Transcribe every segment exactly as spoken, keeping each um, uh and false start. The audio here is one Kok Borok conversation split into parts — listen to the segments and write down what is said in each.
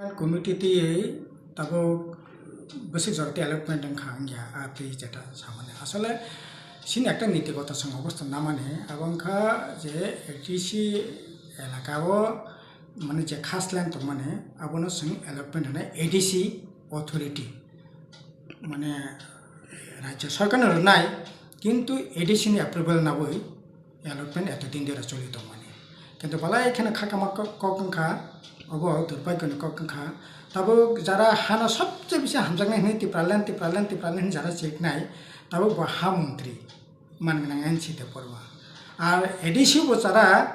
Committee twi tabuk bwswk jora tei allotment wngkha wngya, a twi jeta samani. Asole chini ekta niti goto chwng obosta namani, abo wngkha je A D C elaka o mane je khas land tongmani, abono chwng allotment hwnwi A D C authority, mane rajya sarkarno rwnai, kintu A D C ni approval nawi allotment eto din dera choli tongmani. Kintu balai kheno khakama kok, kok wngkha, obo durbagyoni kok wngkha. Tabuk jara hano sobse bisi hamjaknai hwnwi Tipraland, Tipraland, Tipraland hwnwi jara cheknai, tabuk bo ha montri man gnang N C Debbarma. Ar A D C bo jara,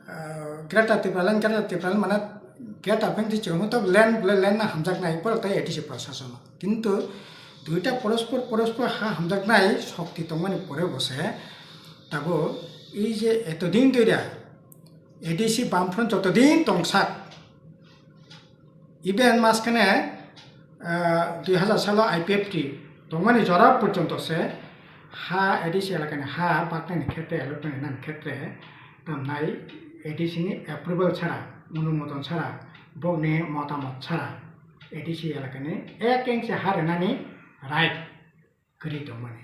ah, Greater Tipraland, Greater Tipraland mana Greater Tipraland chikon to land, land na hamjaknai, borok tai A D C prosason. Kintu duita porospor porospor ha hamjaknai shokti tongmani pore bo se tabuk ei je etodin doira A D C Bamfront jotodin tongsak, even maskane, ah, dui hazar salo I P F T tongmani jora porjonto se ha A D C elakani ha baknani khetre, allotment nani khetre tamnai A D C ni approval chara, onumodon chara, bokni motamot chara A D C elakani ek inch ha rwnani right kwrwi tongmani.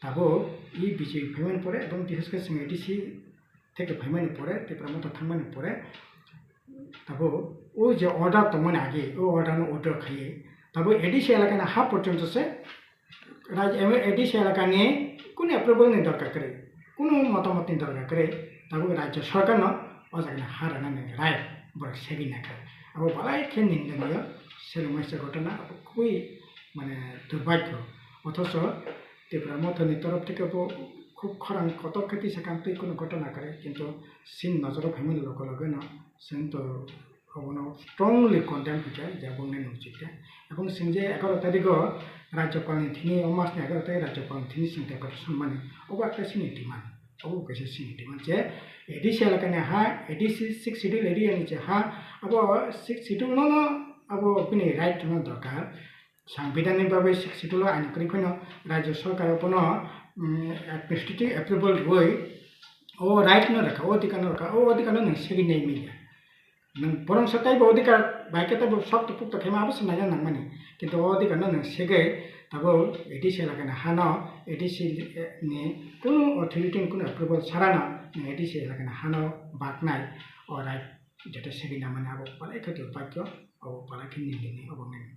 Tabuk e B J P phaimani pore ebong bises khe chwng A D C theke phaimani pore, Tipra Motha thangmani pore, tabuk o je order tongmani age, o order no order khaiwi tabuk A D C elakani ha porjonto se raj-, A D C elakani kunu approval ni dorkar kwrwi, kunu motamot ni dorkar kwrwi, tabuk rajya sarkar no o jaga ni ha rwnani right borok segwi naikha. Abo balai khe nindaniyo, selengmaisa ghotona, abo khubui mane durbhagyo. Othocho Tipra Mothani torof theke bo khub khorang kotor khe tisa kang twi kunu ghotona kwrwi, kintu chini nojoro phaimani loge loge no chwng to obono strongly condemn khaikha je bongni nungchikha. Ebong chwng je egaroh tarikh o Rajyapalni thini, o masni egaroh tarikh Rajyapalni thini chwng declaration mani, obo ekta chini demand, obo kaisa chini demand je A D C elakani ha, A D C Sixth Schedule area ni je ha, abo Sixth Schedule no no abo bini right no dorkar. Sangbidanni bagwi Sixth Schedule o ain kwrwi phano Rajya Sarkar o bono, mm, administrative approval rwui o right no rwkha, o adhikar no rwkha, o adhikar no nwng segwi nai manya. Nwng borok sa taibo adhikar bai khe taibo sokto pukto khaima abo se naina nangmani. Kintu o adhikar no nwng segwi tabuk A D C elakani hano A D C ni kunu authority ni kunu approval sarano nwng A D C elakani hano baknai o right jeta segwi nangmani abo balai khe durbhagyo, abo balai khe nindini, obo nwng